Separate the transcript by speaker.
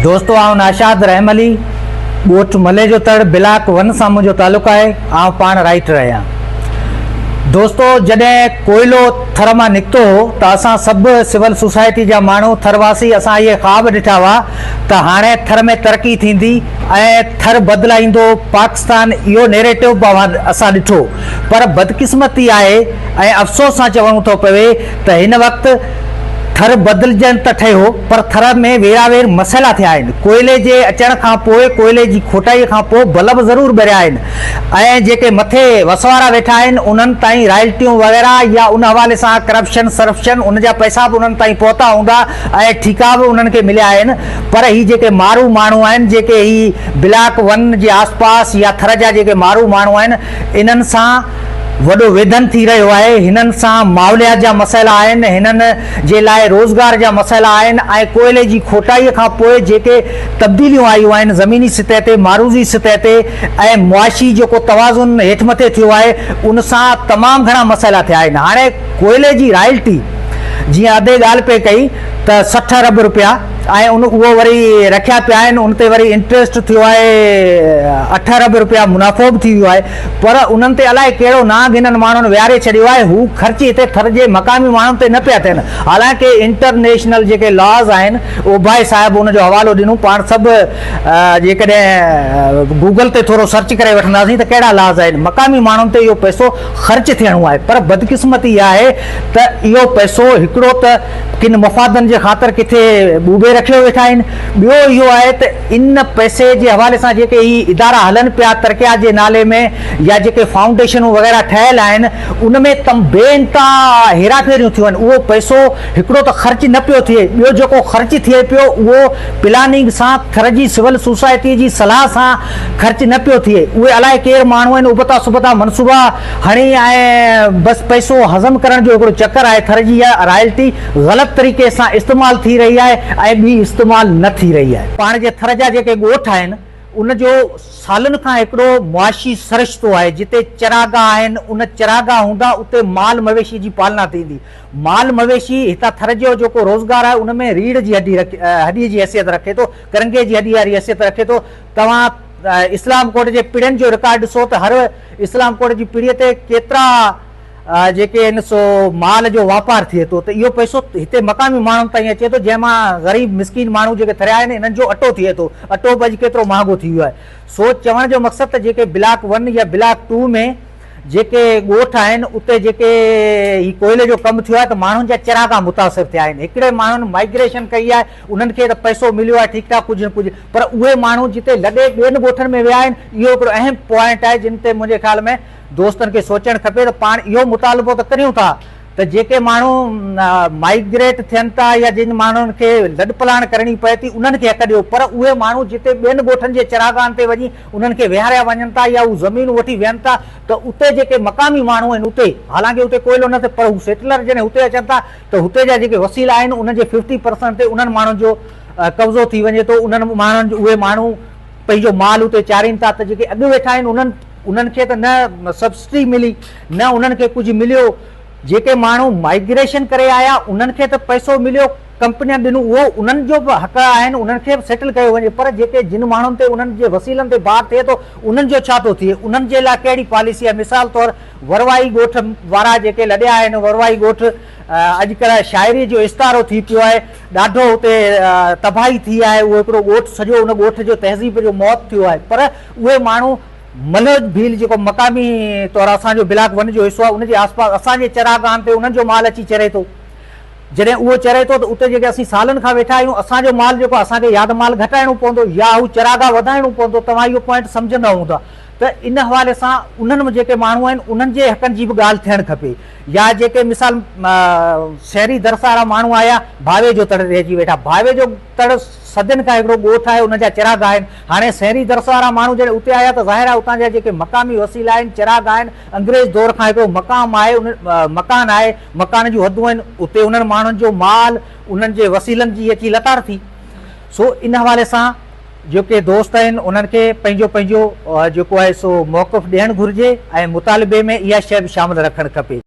Speaker 1: دوستو آئون ناشاد رحم علي ڳوٺ ملي جو تڙ بلاڪ ون سان منهنجو تعلق آهي آئون پاڻ رائيٽر آهيان دوستو جڏهن ڪوئلو ٿر مان نڪتو هو ته اسان سڀ سول سوسائٽي جا ماڻهو ٿر واسي اسان اهي خواب ڏٺا هئا ته هاڻي ٿر ۾ ترقي ٿيندي ۽ ٿر بدلائيندو پاڪستان اهو نيريٽو به اسان ڏٺو پر بدقسمتي آهي ۽ افسوس سان چوڻو ٿو پوي ته هن وقت ٿر بدلجڻ ته ٺهيو پر ٿر ۾ ويراوير مسئلا ٿيا آهن. ڪوئلي جي اچڻ کان پوء ڪوئلي جي کوٽائي کان پوء بلب ضرور ٻريا آهن ۽ جيڪي مٿي وسوارا ويٺا آهن انهن تائين رائلٽيون وغيره يا ان حوالي سان ڪرپشن سرپشن ان جا پئسا به انهن تائين پهتا هوندا ۽ ٺيڪا به انهن کي مليا آهن پر هي جيڪي مارو ماڻهو آهن جيڪي هي بلاڪ ون جي آسپاس يا ٿر جا جيڪي مارو ماڻهو آهن انهن سان وڏو ويڌن ٿي رهيو آهي، هنن سان ماحوليات جا مسئلا آهن، هنن جي لاء روزگار جا مسئلا آهن ۽ ڪوئلي جي کوٽائي کان پوء جيڪي تبديليون آيون آهن زميني سطح تي، معروضي سطح تي ۽ معاشي جيڪو توازن هيٺ مٿي ٿيو آهي ان سان تمام گهڻا مسئلا ٿيا آهن. هاڻي ڪوئلي جي رائلٽي جيئن ادي ڳالهه پئي ڪئي ته 60 ارب رپيا ۽ ان اهو وري رکيا پيا آهن ان تي وري انٽريسٽ ٿيو آهي 8 ارب رپيا منافعو به ٿي ويو آهي پر انهن تي الائي ڪهڙو نانگ هنن ماڻهن ويهاري ڇڏيو آهي، هو خرچ هتي ٿر جي مقامي ماڻهن تي نه پيا ٿين، حالانڪه انٽرنيشنل جيڪي لاز آهن، اوڀائي صاحب ان جو حوالو ڏنو، پاڻ سڀ جيڪڏهن گوگل تي ٿورو سرچ ڪري وٺنداسين ته ڪهڙا لاز آهن، مقامي ماڻهن تي اهو پئسو خرچ ٿيڻو آهي، پر بدقسمتي اها آهي ته اهو پئسو هڪڙو ته ڪن مفادن جي خاطر ڪٿي ٻوٻي رکيو ويٺا آهن، ٻيو اهو آهي ته ان پئسي جي حوالي سان جيڪي هي ادارا هلن پيا ترقيات جي نالي ۾ يا جيڪي فائونڊيشنون وغيره ٺهيل آهن ان ۾ تم بي انتها هيرا ڦيريون ٿيون آهن اهو پئسو هڪڙو ته خرچ نه پيو ٿئي ٻيو جيڪو خرچ ٿئي پيو اهو پلاننگ سان ٿر جي سول سوسائٽي جي صلاح سان خرچ نه پيو ٿئي اهي الائي ڪير ماڻهو آهن ابتا سبتا منصوبا هڻي ۽ بس پئسو هضم ڪرڻ جو هڪڙو چڪر آهي ٿر جي اها رائلٽي غلط طريقي سان استعمال ٿي رهي آهي ۽ ٻي استعمال نه ٿي رهي آهي. پاڻ جي ٿر جا جيڪي ڳوٺ آهن ان جو سالن کان هڪڙو معاشي سرشتو آهي جتي چراگاهه آهن ان چراگاهه هوندا اتي مال مويشي جي پالنا ٿيندي مال مويشي هتان ٿر جو جيڪو روزگار آهي ان ۾ ريڙهه جي هڏي هڏي جي حيثيت رکي ٿو ڪرنگهي جي هڏي واري حيثيت رکي ٿو توهان اسلام ڪوٽ جي پڙين جو رڪارڊ ڏسو ته هر اسلام ڪوٽ جي پڙي تي ڪيترا جيڪي آهن سو مال جو واپار ٿئي ٿو ته اهو پئسو هتي مقامي ماڻهن تائين اچي ٿو جنهن مان غريب مسڪين ماڻهو جيڪي ٿريا آهن انهن جو اٽو ٿئي ٿو اٽو به اڄ ڪيترو مهانگو ٿي ويو آهي سو چوڻ جو مقصد ته جيڪي بلاڪ ون يا بلاڪ ٽو ۾ جيڪي ڳوٺ آهن اتي جيڪي هي ڪوئلي جو ڪم ٿيو آهي ته ماڻهن جا چراگاهه متاثر ٿيا آهن هڪڙي ماڻهن مائگريشن ڪئي آهي انهن کي ته پئسو مليو آهي ٺيڪ ٺاڪ ڪجهه نه ڪجهه پر اهي ماڻهو جتي لڏي ٻين ڳوٺن ۾ ويا آهن اهو هڪڙو اهم پوائنٽ آهي جن تي منهنجي خيال ۾ دوستن کي سوچڻ کپي ته پاڻ اهو مطالبو ته ڪريون ٿا ته جيڪي ماڻهو مائيگريٽ ٿين ٿا يا جن ماڻهن کي لڏپلاڻ ڪرڻي پئي ٿي انهن کي حق ڏيو پر اهي ماڻهو جتي ٻين ڳوٺن جي چراگاهن تي وڃي انهن کي ويهاريا وڃن ٿا يا هو زمينون وٺي ويهن ٿا ته اتي جيڪي مقامي ماڻهو آهن اتي حالانڪه اتي ڪوئلو نه ٿئي پر هو سيٽلر جڏهن اتي اچن ٿا ته هتي جا جيڪي وسيلا آهن انهن جي ففٽي پرسنٽ تي انهن ماڻهن جو قبضو ٿي وڃي ٿو انهن ماڻهن اهي ماڻهو پنهنجو مال اتي چارين ٿا ته جيڪي اڳ ويٺا آهن انهن انهن کي ته نه سبسڊي ملي نه انهن کي ڪجهه مليو جيڪي ماڻهو مائگريشن ڪري آيا انهن کي ته پئسو مليو ڪمپنين ڏنو اهو انهن جو به حق آهن انهن کي به سيٽل ڪيو وڃي پر جيڪي جن ماڻهن تي انهن جي وسيلن تي بار ٿئي ٿو انهن جو ڇا ٿو ٿئي انهن جي لاء ڪهڙي پاليسي آهي مثال طور وروائي ڳوٺ وارا جيڪي لڏيا آهن وروائي ڳوٺ اڄڪلهه شاعري جو استعارو ٿي پيو آهي ڏاڍو اتي تباهي ٿي آهي اهو هڪڙو ڳوٺ سڄو ان ڳوٺ جو تهذيب جو موت ٿيو آهي پر اهي ماڻهو ملهه ڀيل جيڪو مقامي طور اسان جو بلاڪ ون جو حصو آهي ان جي آس پاس اسان جي چراگاهن تي انهن جو مال اچي چري ٿو جڏهن اهو چري ٿو ته اتي جيڪي اسين سالن کان ويٺا آهيون اسان جو مال جيڪو اسان کي يا ته مال گهٽائڻو پوندو يا هو چراگاهه وڌائڻو پوندو توهان اهو پوائنٽ سمجهندا هوندا ته ان حوالي سان انهن جيڪي ماڻهو آهن انهن جي حقن جي به ڳالهه ٿيڻ کپي يا جيڪي مثال شهري درس وارا ماڻهو آيا ڀاوي جو تڙ رهجي ويٺا ڀاوي جو تڙ صدين کان هڪڙو ڳوٺ آهي ان جا چراگاهه آهن هاڻي شهري درس وارا ماڻهو جڏهن اتي آيا ته ظاهر آهي اتان جا جيڪي مقامي وسيلا آهن چراگاهه آهن انگريز دور کان هڪڙو مقام آهي ان مڪان آهي مڪان جون حدون آهن اتي انهن ماڻهن جو مال انهن جي وسيلن جي اچي لتاڙ ٿي سو ان حوالي سان جيڪي دوست آهن انهن کي پنهنجو پنهنجو جيڪو آهي سو موقف ڏيڻ گهرجي ۽ مطالبي ۾ اها شيء به شامل رکڻ کپي.